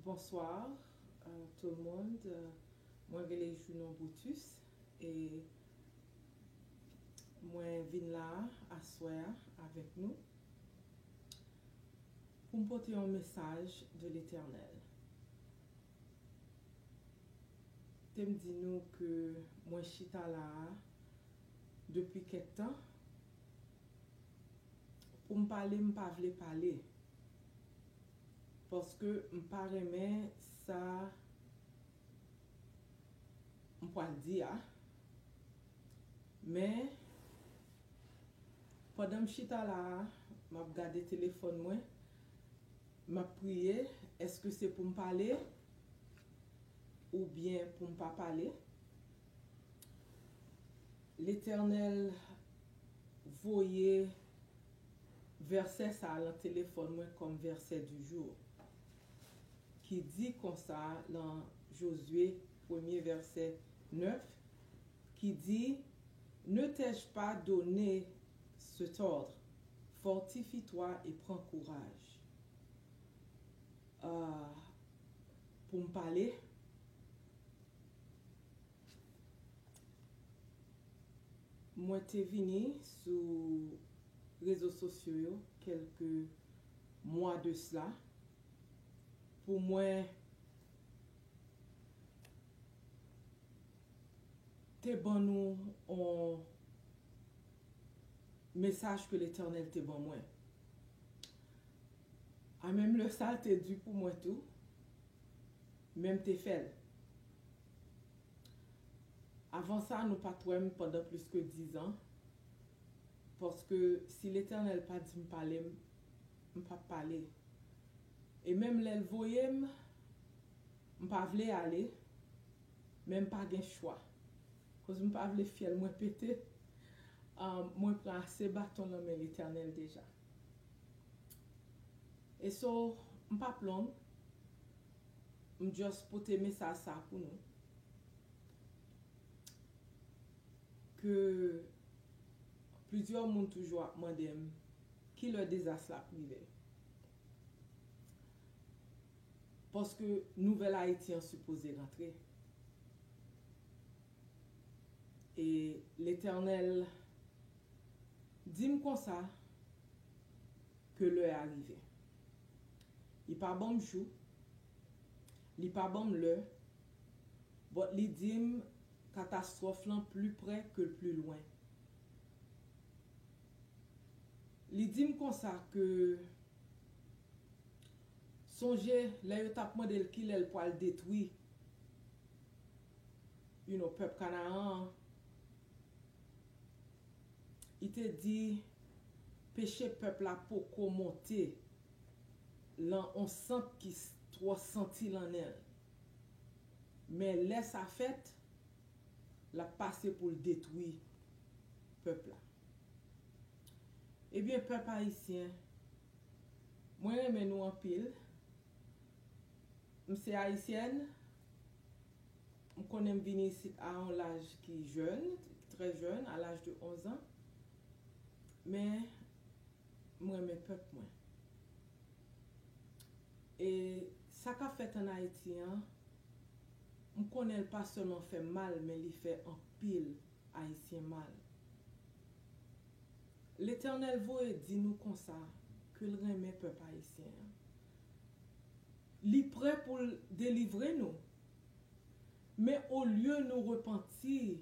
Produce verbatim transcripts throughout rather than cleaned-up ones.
Bonsoir, euh, tout le monde. Euh, mwen rele Junon Brutus e mwen vin la aswè a avèk nou pou m pote yon mesaj de Letènèl. Te m di nou ke mwen chita la a depi kèk tan. Pou m pale, m pa vle pale. Paske m pa renmen sa m pral di a. Men, pandan m chita la a, m ap gade telefòn mwen, m ap priye, èske se pou m pale oubyen pou m pa pale? Letènèl voye vèsè sa a lan telefòn mwen kòm vèsè du jour, ki di konsa lan Jozye premye vèsè nèf, ki di, Ne t'ai-je pas donné cet ordre? Fortifie-toi et prends courage. Ah, pou m pale, mwen te vini sou rezo sosyo yo kèlke mwa de sla pou mwen te ban nou yon mesaj ke Letènèl te ban mwen. A menm lè sa l te di pou mwen tou, men m te fè l. Avan sa, nou pa t wè m pandan plis ke dizan, paske si Letènèl pa di m pale, m, m p ap pale. E menm lè l voye m, m pa vle ale, men m pa gen chwa. Koz m pa vle fyèl mwen pete, ah, mwen pran ase baton nan men Letènèl deja. E so, m p ap long, m just pote mesaj sa pou nou. Ke plizyè moun toujou ap mande m, ki lè dezas la ap rive? Paske nouvèl Ayiti an sipoze rantre. E Letènèl di m konsa ke lè a rive. Li pa ban m jou, li pa ban m lè, but li di m katastwòf lan pli prè ke l pli lwen. Li di m konsa ke sonje lè yo t ap mande l kilè l pral detwi, you know, pèp Kanaran an, li te di peche pèp la poko monte lan on sant ki s-, twò santi lan nen l. Men lè sa fèt, l ap pase pou l detwi pèp la. Ebyen, pèp ayisyen, mwen renmen nou anpil. M se ayisyèn. M konnen m vini isit a yon laj ki jèn, trè jèn, a laj de onz an. Men, m renmen pèp mwen. E sa k ap fèt ann Ayiti an, m konnen l pa sèlman fè m mal, men li fè anpil Ayisyen mal. Letènèl voye di nou konsa ke l renmen pèp ayisyen an. Li prè pou l delivre nou. Men olye nou repanti,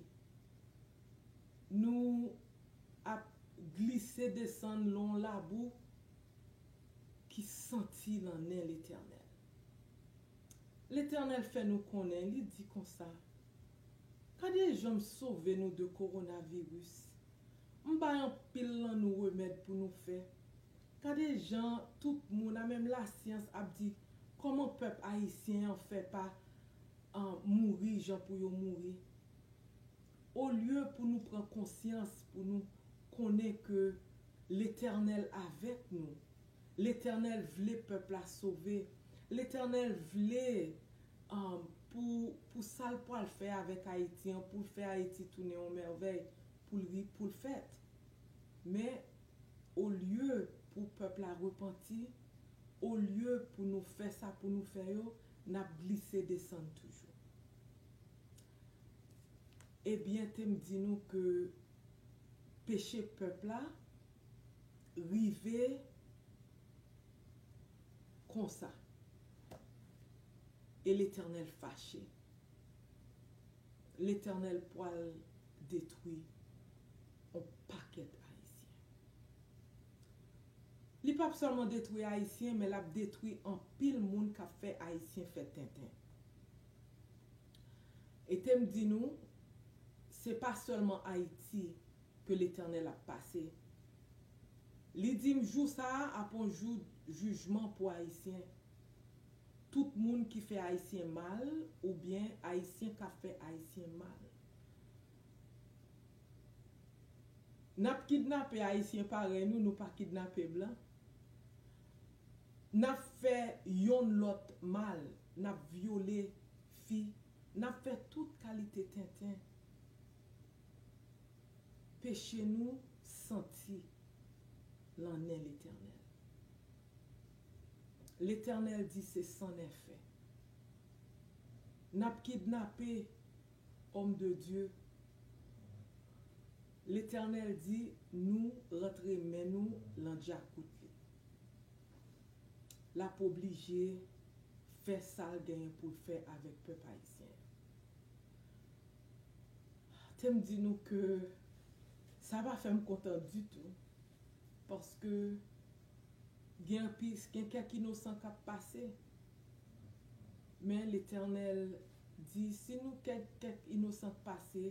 nou ap glise desann lan labou ki santi lan nen Letènèl. Letènèl fè nou konnen, li di konsa, gade jan m sove nou de kowonaviris. M bay anpil lan nou remèd pou nou fè. Gade jan tout moun, a menm lasyans, ap di kòman pèp ayisyen an fè pa, ah, mouri jan pou yo mouri. Olye pou nou pran konsyans, pou nou konnen ke Letènèl avèk nou, Letènèl vle pèp la sove, Letènèl vle, um, pou, pou sa l pral fè avèk Ayiti an, pou l fè Ayiti tounen yon mèvèy, pou l ri, pou l fèt. Men, olye pou pèp la repanti, olye pou nou fè sa pou nou fè yo, n ap glise desann toujou. Ebyen, te m di nou ke peche pèp la rive konsa. E Letènèl fache. Letènèl pwal detwi yon pakèt Ayisyen. Li p ap sèlman detwi Ayisyen, men l ap detwi anpil moun k ap fè Ayisyen fè tenten. E te m di nou, se pa sèlman Ayiti ke Letènèl ap pase. Li di m jou sa a ap yon jou jijman pou Ayisyen. Tout moun ki fè Ayisyen mal, oubyen Ayisyen k ap fè Ayisyen mal. N ap kidnape Ayisyen parèy nou, nou pa kidnape blan. N ap fè yonn lòt mal, n ap vyole fi, n ap fè tout kalite tenten. Peche nou santi lan nen Letènèl. Letènèl di se san nèfè. N ap kidnape òm de Dye. Letènèl di nou rantre men nou lan djakout li. L ap oblije fè sa l genyen pou l fè avèk pèp ayisyen an. Te m di nou ke sa pa fè m kontan ditou, paske gen anpil, gen kèk inosan k ap pase. Men Letènèl di, si nou kèk, kèk inosan k pase,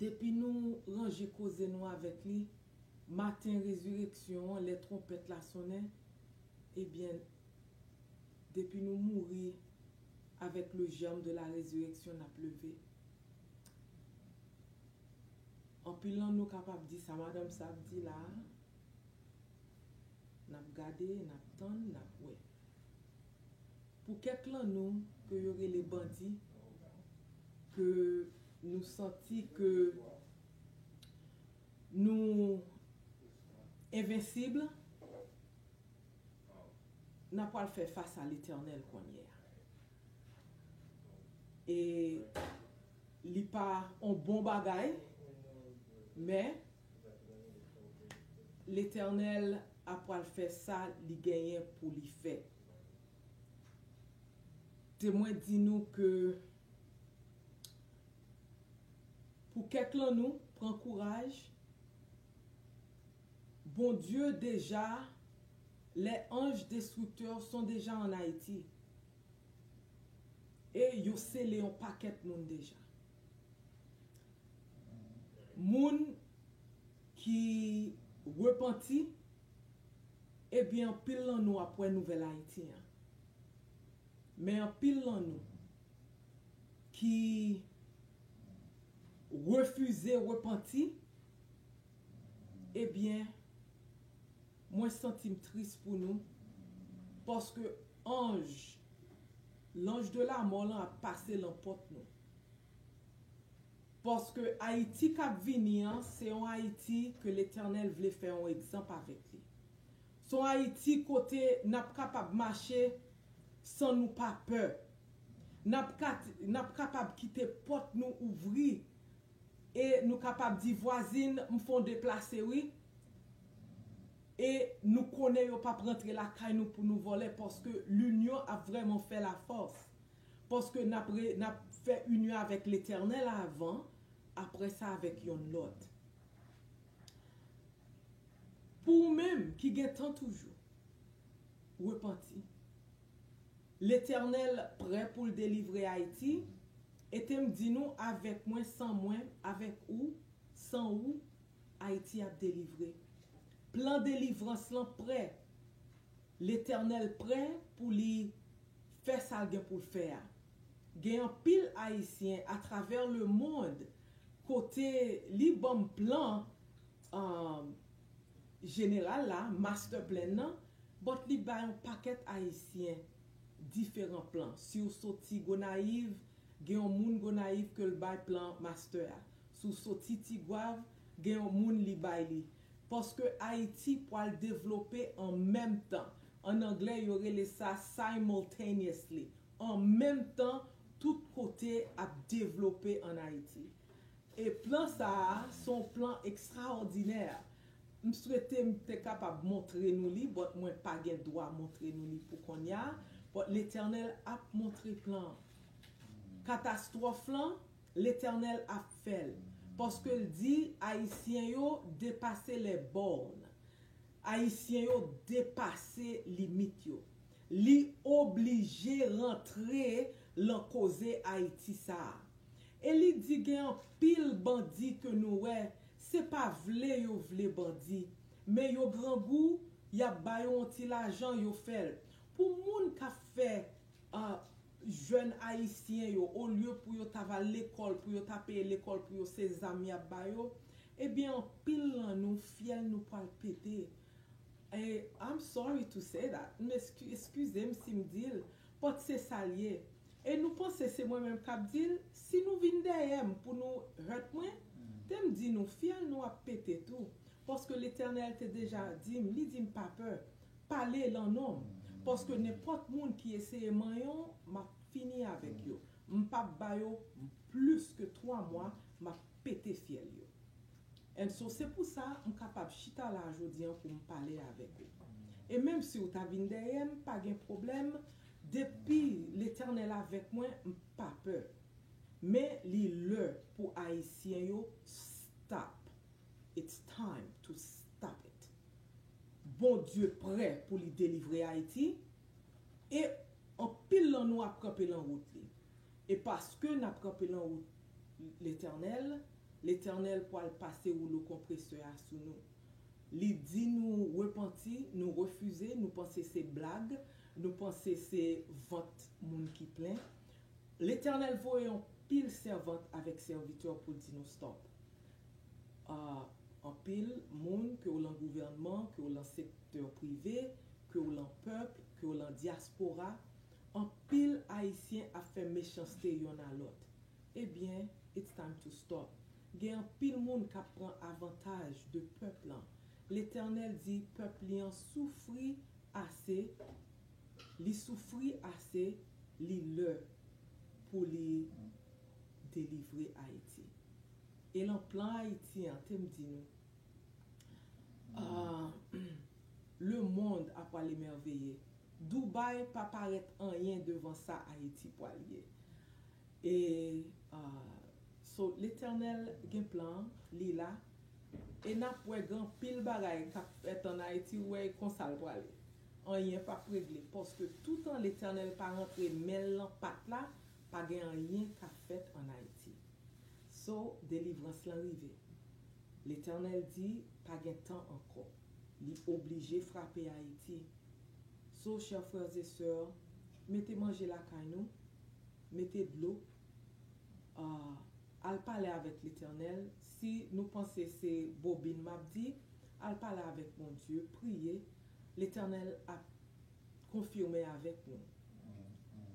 depi nou ranje koze nou avèk li, maten rezireksyon an, lè twonpèt la sonnen, ebyen, depi nou mouri, avec le germe de la résurrection, n ap leve. Anpil nan nou kapab di sa madanm sa ap di la a. N ap gade, n ap tann, n ap wè. Pou kèk lan nou ke yo rele bandi, ke nou santi ke nou envensib, n ap pral fè fas a Letènèl kounye a. E li pa on bon bagay, men Letènèl ap pral fè sa li genyen pou li fè. Te mwen di nou ke pou kèk lan nou, pran kouraj. Bondye deja, les anges destructeurs sont déjà en Haïti. E yo sele yon pakèt moun deja. Moun ki repanti, ebyen, anpil lan nou ap wè nouvèl Ayiti an. Men anpil lan nou ki refize repanti, ebyen, mwen santi m tris pou nou, paske anj, l'ange de la mort lan ap pase lan pòt nou. Paske Ayiti k ap vini an, se yon Ayiti ke Letènèl vle fè yon egzanp avèk li. Se yon Ayiti kote n ap kapab mache san nou pa pè. N ap ka, n ap kapab kite pòt nou ouvri e nou kapab di, vwazin, m fè yon deplase wi. E nou konnen yo p ap rantre lakay nou pou nou vòlè, paske linyon ap vrèman fè lafòs. Paske n ap re, n ap fè inyon avèk Letènèl avan, apre sa avèk yonn lòt. Pou ou menm ki gen tan toujou, repanti. Letènèl prè pou l delivre Ayiti, e te m di nou, avèk mwen, san mwen, avèk ou, san ou, Ayiti ap delivre. Plan delivrans lan prè. Letènèl prè pou li fè sa l gen pou l fè a. Gen anpil Ayisyen atravè lemonn kote li ban m plan, um, jeneral la, master plan nan, but li bay yon pakèt Ayisyen diferan plan. Si w soti Gonayiv, gen yon moun Gonayiv ke l bay plan master a. Si w soti Tigwav, gen yon moun li bay li. Paske Ayiti pral devlope an menm tan. An anglè, yo rele sa simultaneously. An menm tan, tout kote ap devlope ann Ayiti. E plan sa a, se yon plan ekstraòdinè. M swete m te kapab montre nou li, but mwen pa gen dwa montre nou li pou kounye a. But Letènèl ap montre plan an. Katastwòf lan, Letènèl ap fè l. Paske l di Ayisyen yo depase les bornes. Ayisyen yo depase limit yo. Li oblije rantre lan koze Ayiti sa a. E li di gen anpil bandi ke nou wè, se pa vle yo vle bandi, men yo grangou, y ap ba yo yon ti lajan, yo fè l. Pou moun k ap fè, ah, jèn ayisyen yo, olye pou yo ta va lekòl, pou yo ta peye lekòl pou yo, se zam y ap ba yo, ebyen, anpil lan nou, fyèl nou pral pete. E, I'm sorry to say that. M eski-, eskize m si m di l, but se sa l ye. E nou panse se mwen menm k ap di l? Si nou vin dèyè m pou nou hurt mwen, te m di nou fyèl nou ap pete tou. Paske Letènèl te deja di m, li di m pa pè, pale lan non m. Paske nenpòt moun ki eseye manyen w, m ap fini avèk yo. M p ap ba yo plis ke twa mwa, m ap pete fyèl yo. And so, se pou sa m kapab chita la jodi an pou m pale avèk ou. E menm si w ta vin dèyè m, pa gen pwoblèm. Depi Letènèl avèk mwen, m pa pè. Men li lè pou Ayisyen yo stop. It's time to stop it. Bondye prè pou li delivre Ayiti. E anpil lan nou ap kanpe lan wout li. E paske n ap kanpe lan wout Letènèl, Letènèl pral pase woulo konpresè a sou nou. Li di nou repanti, nou refize, nou panse se blag, nou panse se vant moun ki plen. Letènèl voye yon pil sèvant avèk sèvitè pou di nou stop. Ah, anpil moun, ke w lan gouvènman, ke w lan sektè prive, ke w lan pèp, ke w lan dyaspora, anpil Ayisyen ap fè mechanste yonn a lòt. Ebyen, it's time to stop. Gen anpil moun k ap pran avantaj de pèp lan. Letènèl di pèp li an soufri ase, li soufri ase, li lè pou li delivre Ayiti. E lan plan Ayiti an, te m di nou, ah, le monde a pral emèveye. Dubaï pa parèt anyen devan sa Ayiti pral ye. E, ah, so, Letènèl gen plan, li la. E n ap wè gen anpil bagay k ap fèt ann Ayiti, ou wè e konsa l prale. Anyen p ap regle, paske toutan Letènèl pa rantre men l lan pat la, pa gen anyen k ap fèt ann Ayiti. So, delivrans lan rive. Letènèl di, pa gen tan ankò. Li oblije frape Ayiti. So, chè frè e sè, mete manje lakay nou, mete dlo, ah, al pale avèk Letènèl. Si nou panse se bobin m ap di, al pale avèk Bondye, priye. Letènèl ap konfime avèk nou.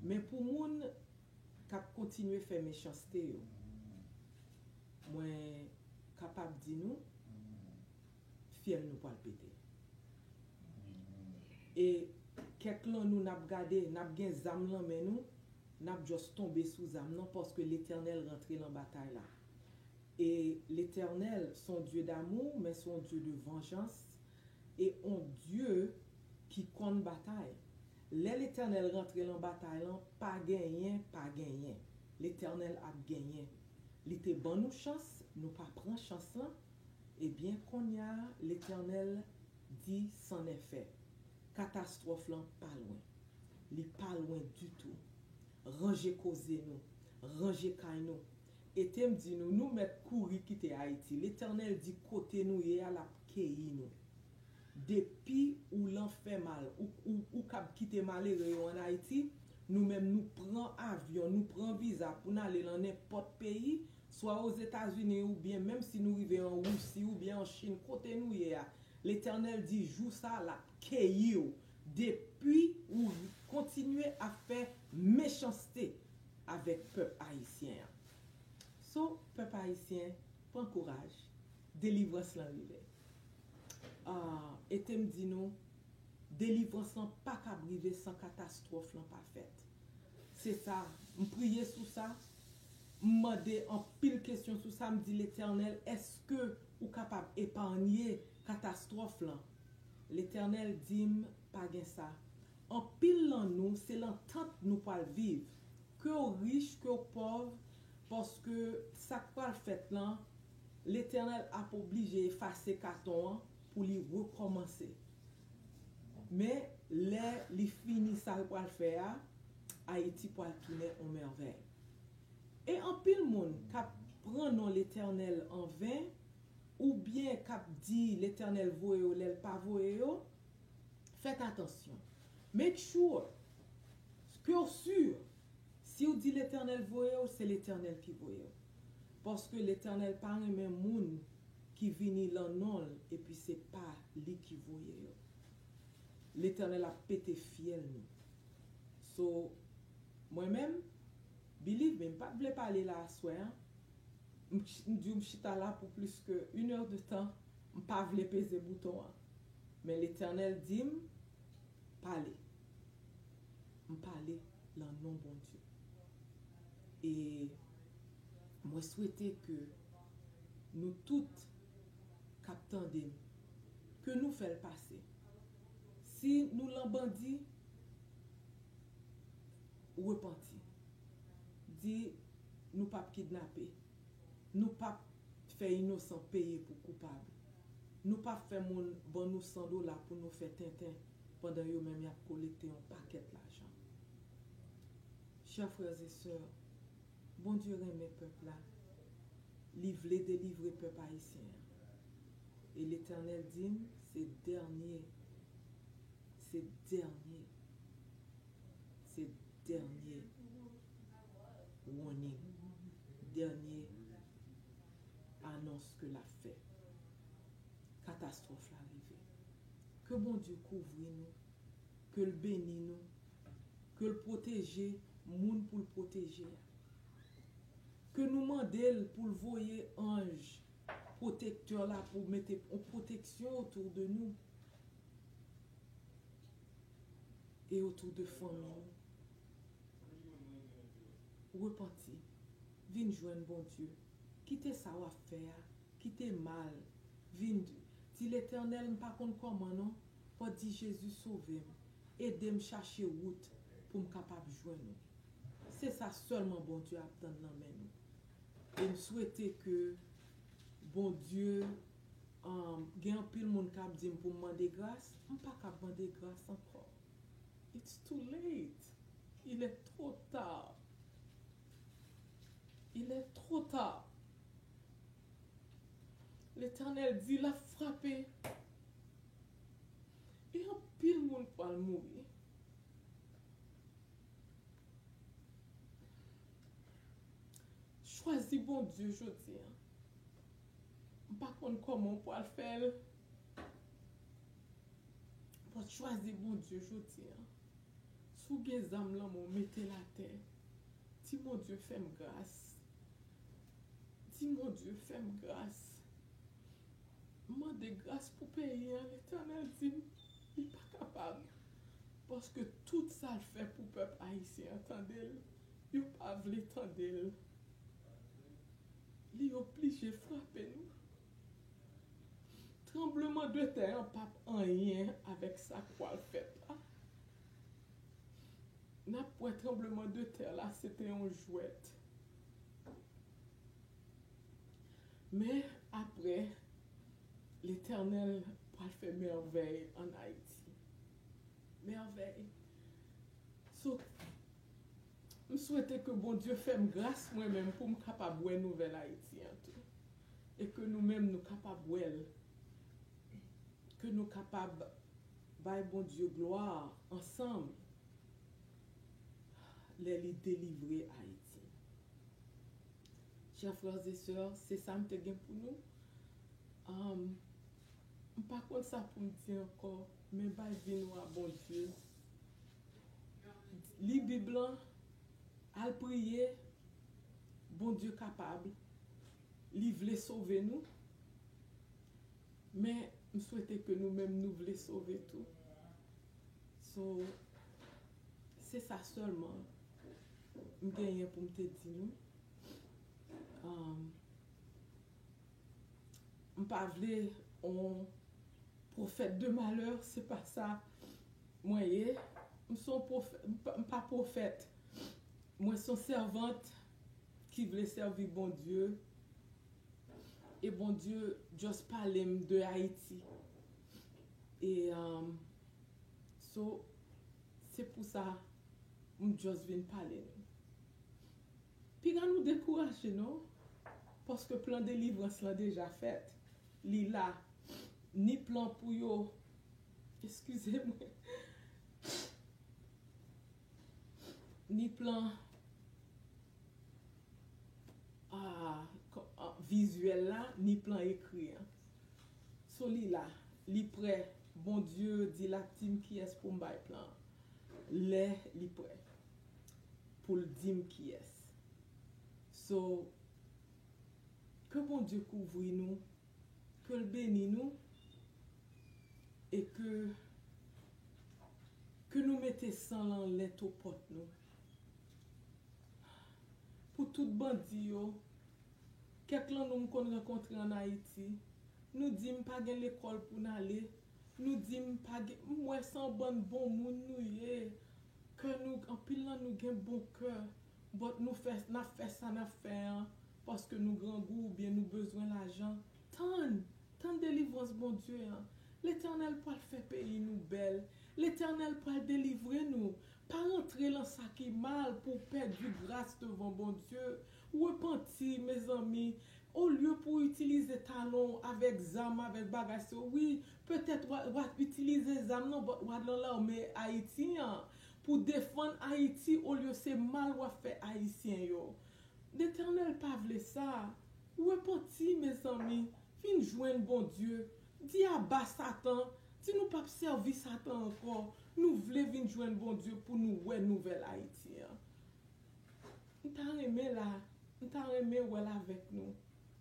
Men pou moun k ap kontinye fè mechanste yo, mwen kapab di nou, fyèl nou pral pete. E kèk lan nou n ap gade, n ap gen zam lan men nou, n ap just tonbe sou zam nan, paske Letènèl rantre lan batay la. E Letènèl se yon Dye damou, men se yon Dye de vanjans, e yon Dye ki konn batay. Lè Letènèl rantre lan batay lan, pa genyen, pa genyen. Letènèl ap genyen. Li te ban nou chans, nou pa pran chans lan. Ebyen, kounye a, Letènèl di c'en est fait. Katastwòf lan pa lwen. Li pa lwen ditou. Ranje koze nou. Ranje kay nou. E te m di nou, nou mèt kouri kite Ayiti. Letènèl di kote nou ye a, l ap keyi nou. Depi ou lan fè mal, ou, ou, ou kab kite malere yo ann Ayiti, nou menm nou pran avyon, nou pran viza pou n ale lan nenpòt peyi, swa Ozetazini oubyen menm si nou rive an Wisi oubyen an Chin, kote nou ye a, Letènèl di jou sa a l ap keyi w depi ou kontinye ap fè mechanste avèk pèp ayisyen an. So, pèp ayisyen, pran kouraj, delivrans lan rive. Ah, e te m di nou, Delivrans lan pa kab rive san katastwòf lan pa fèt. Se sa, m priye sou sa, m mande anpil kesyon sou sa, m di, Letènèl, èske ou kapab epanye katastwòf lan? Letènèl di m, pa gen sa. Anpil lan nou, se lan tant nou pral viv. Ke w rich, ke w pòv, paske sa k pral fèt lan, Letènèl ap oblije efase katon an pou li rekòmanse. Men, lè li fini sa l pral fè a, Ayiti pral tounen on mèvèy. E anpil moun k ap pran non Letènèl an ven, oubyen k ap di Letènèl voye yo lè l pa voye yo, fèt atansyon. Make sure ke w si. Si w di Letènèl voye w, se Letènèl ki voye w. Paske Letènèl pa renmen moun ki vini lan non l epi se pa li ki voye yo. Letènèl ap pete fyèl nou. So, mwen menm, believe me, m pa t vle pale la aswè an. M ch- m di w m chita la pou plis ke inè de tan, m pa vle peze bouton an. Men Letènèl di m, pale. M pale lan non Bondye. E mwen swete ke nou tout k ap tande m, ke nou fè l pase. Si nou lan bandi, repanti. Di, nou p ap kidnape. Nou p ap fè inosan peye pou koupab. Nou p ap fè moun ban nou san dola pou nou fè tenten pandan yo menm y ap kolekte yon pakèt lajan. Chè frè e sè, Bondye renmen pèp la. Li vle delivre pèp ayisyen an. E Letènèl di m, se dènye, se dènye, se dènye warning, dènye anons ke l ap fè. Katastwòf la rive. Ke Bondye kouvri nou, ke l beni nou, ke l pwoteje moun pou l pwoteje a. Ke nou mande l pou l voye anj pwotektè la pou mete yon pwoteksyon otou de nou e otou de fanmi nou. Repanti, vin jwenn Bondye. Kite sa w ap fè a, kite mal. Vin di, di, Letènèl, m pa konn kòman non. Fò di, Jezi, sove m. Ede m chache wout pou m kapab jwenn ou. Se sa sèlman Bondye ap tann nan men nou. E m swete ke Bondye, um, gen anpil moun k ap di m pou m mande gras. M pa kab mande gras ankò. It's too late. Il est trop tard. Il est trop tard. Letènèl di l ap frape. E anpil moun pral mouri. Chwazi Bondye jodi a. M pa konn kòman w pral fè l. But chwazi Bondye jodi a. Si w gen zam lan men w, mete l atè. Di Bondye fè m gras. Di Bondye fè m gras. M mande gras pou peyi an, Letènèl di m li pa kapab. Paske tout sa l fè pou pèp ayisyen an tande l, yo pa vle tande l. Li oblije frape nou. Tranbleman de tè an p ap anyen avèk sa k pral fèt la. N ap wè tranbleman de tè la, se te yon jwèt. Men apre, Letènèl pral fè mèvèy ann Ayiti. Mèvèy. So, m swete ke Bondye fè m gras mwen menm pou m kapab wè nouvèl Ayiti an tou. E ke nou menm nou kapab wè l. Ke nou kapab bay Bondye glwa ansanm lè li delivre Ayiti. Chè frè e sè, se sa m te gen pou nou. Um, m pa konn sa pou m di ankò, men bay vi nou a Bondye. Li Bib lan, al priye, Bondye kapab, li vle sove nou. Men m swete ke nou menm nou vle sove tou. So, se sa sèlman m genyen pou m te di nou. Um, m pa vle on pwofèt de malè, se pa sa mwen ye. M se on pwofè-, m pa, m pa pwofèt. Mwen se on sèvant ki vle sèvi Bondye. E Bondye just pale m de Ayiti. E, um, so, se pou sa m just vin pale nou. Piga nou dekouraje non, paske plan delivrans lan deja fèt. Li la. Ni plan pou yo, eskize mwen, ni plan, ah, kò-, ah, vizyèl la, ni plan ekri an. So li la, li prè. Bondye di l ap di m kiyès pou m bay plan an. Lè li prè pou l di m kiyès. So, ke Bondye kouvri nou, ke l beni nou, e ke, ke nou mete san lan lentopòt nou. Pou tout bandi yo, kèk lan nou m konn rankontre ann Ayiti, nou di m pa gen lekòl pou n ale, nou di m pa gen, m wè se yon bann bon moun nou ye, kè nou, anpil lan nou gen bon kè, but nou fè, n ap fè sa n ap fè an, paske nou grangou oubyen nou bezwen lajan. Tann, tann delivrans Bondye an. Letènèl pral fè peyi nou bèl. Letènèl pral delivre nou. Pa rantre lan sa ki mal pou w pèdi gras devan Bondye. Repanti, mezanmi. Olye pou w itilize talon w avèk zam, avèk bagay sa yo, wi, petèt w a, w a itilize zam nan, but w a lan lame Ayiti an pou defann Ayiti, olye se mal w ap fè Ayisyen yo. Letènèl pa vle sa. Repanti, mezanmi. Vin jwenn Bondye. Di aba Satan. Di nou p ap sèvi Satan ankò. Nou vle vin jwenn Bondye pou nou wè nouvèl Ayiti an. M ta renmen la, m ta renmen wè l avèk nou.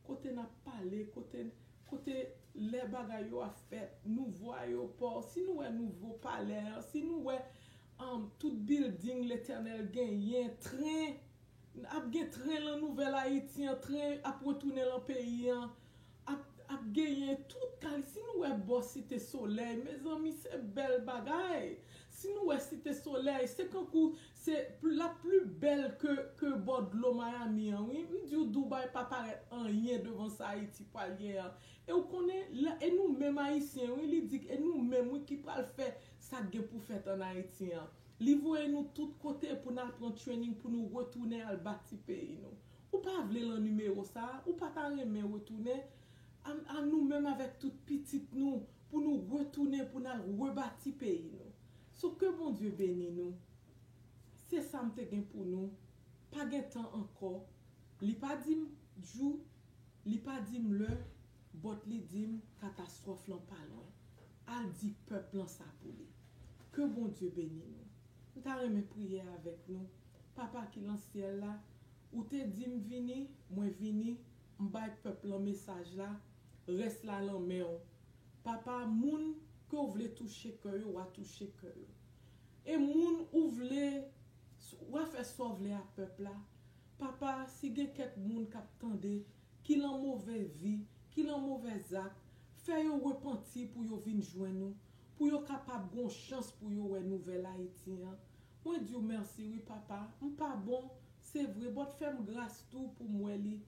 Kote n ap pale, kote, kote lè bagay yo ap fèt, nouvo ayewopò, si nou wè nouvo palè an, si nou wè, um, tout bilding Letènèl genyen, tren, ap gen tren lan Nouvèl Ayiti an, tren ap retounen lan peyi an, ap, ap genyen tout kal-, si nou wè bò Site Solèy, mezanmi, se bèl bagay. Si nou wè Site Solèy, se kankou se pl-, l ap pli bèl ke, ke bò dlo Miami an, wi. M di w, Dubai pa parèt anyen devan sa Ayiti pral gen an. E w konnen, la, e nou menm Ayisyen, wi, li di, e nou menm, wi, ki pral fè sa k gen pou fèt ann Ayiti an. Li voye nou tout kote pou n al pran training, pou nou retounen al bati peyi nou. Ou pa vle lan nimewo sa a, ou pa ta renmen retounen a, a nou menm avèk tout pitit nou, pou nou retounen, pou n al rebati peyi nou. So ke Bondye beni nou. Se sa m te gen pou nou. Pa gen tan ankò. Li pa di m jou, li pa di m lè, but li di m katastwòf lan pa lwen. Al di pèp lan sa pou li. Ke Bondye beni nou. M ta renmen priye avèk nou. Papa ki lan syèl la, ou te di m vini, mwen vini, m bay pèp lan mesaj la, rès la lan men w. Papa, moun ke w vle touche kè yo, w a touche kè yo. E moun ou vle, w a fè sa w vle a pèp la. Papa, si gen kèk moun k ap tande, ki lan movè vi, ki lan movè zak, fè yo repanti pou yo vin jwenn ou, pou yo kapab gon chans pou yo wè nouvèl Ayiti an. Mwen di w mèsi wi, Papa. M pa bon, se vre, but fè m gras tou pou m wè li.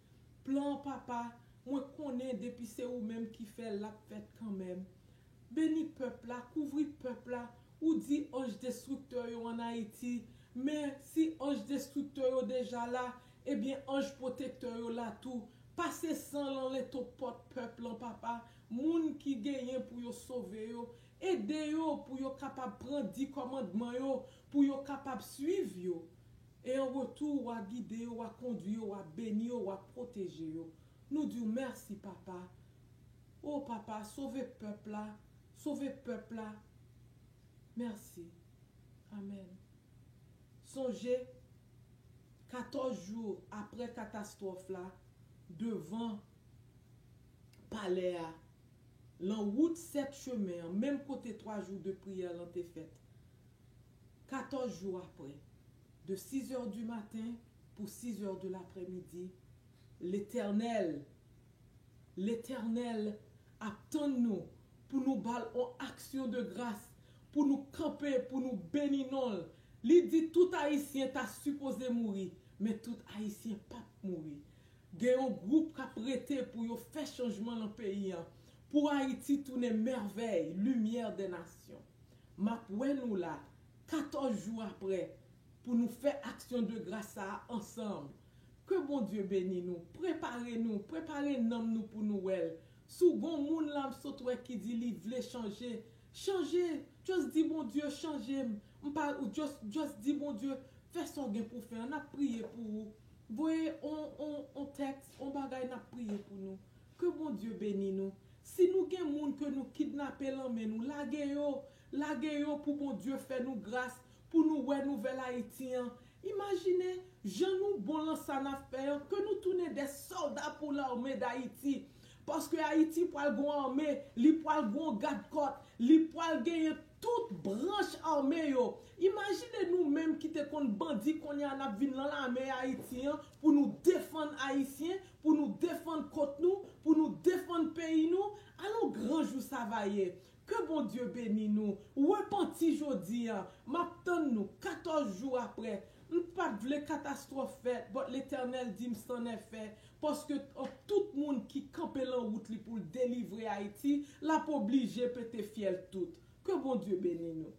Plan an, Papa, mwen konnen depi se ou menm ki fè l, l ap fèt kanmenm. Beni pèp la, kouvri pèp la. Ou di anj destriktè yo ann Ayiti, men si anj destriktè yo deja la, ebyen anj pwotektè yo la tou. Pase san lan lentopòt pèp lan, Papa. Moun ki genyen pou yo sove yo, ede yo pou yo kapab pran di kòmandman yo, pou yo kapab swiv yo. E an retou, w a gide yo, w a kondwi yo, w a beni yo, w a pwoteje yo. Nou di w mèsi, Papa. O Papa, sove pèp la, sove pèp la. Mèsi. Amèn. Sonje, katòz jou apre katastwòf la, devan palè a, lan wout sèt chemen an, menm kote twa jou de priyè lan te fèt, Katòz jou apre, de sizè di maten pou sizè de laprèmidi, Letènèl, Letènèl ap tann nou pou nou ba l yon aksyon de gras, pou nou kanpe, pou nou beni non l. Li di tout Ayisyen ta sipoze mouri, men tout Ayisyen p ap mouri. Gen yon gwoup k ap rete pou yo fè chanjman nan peyi a, pou Ayiti tounen mèvèy, limyè dè nasyon. M ap wè nou la, katòz jou apre, pou nou fè aksyon de gras sa a ansanm. Ke Bondye beni nou, prepare nou, prepare nanm nou pou nou wè l. Si w gen yon moun la m sot wè ki di li vle chanje, chanje, just di Bondye chanje m. M pa, ou just, just di Bondye, fè sa w gen pou fè an, n ap priye pou ou. Voye on, on, on tèks, on bagay, n ap priye pou nou. Ke Bondye beni nou. Si nou gen moun ke nou kidnape lan men nou, lage yo, lage yo pou Bondye fè nou gras, pou nou wè nouvèl Ayiti an. Imajine jan nou bon lan sa n ap fè an, ke nou tounen de sòlda pou lame d Ayiti. Paske Ayiti pral gon ame, li pral gon gadkòt, li pral genyen tout branch ame yo. Imajine nou menm ki te konn bandi, kounye a n ap vin lan lame Ayiti an pou nou defann Ayisyen, pou nou defann kòt nou, pou nou defann peyi nou. Alon gran jou sa va ye. Ke Bondye beni nou. Repanti jodi a. M ap tann nou katòz jou apre. M pa t vle katastwòf fèt, but Letènèl di m c'en est fait. Paske tout moun ki kanpe lan wout li pou l delivre Ayiti, l ap oblije pete fyèl tout. Ke Bondye beni nou.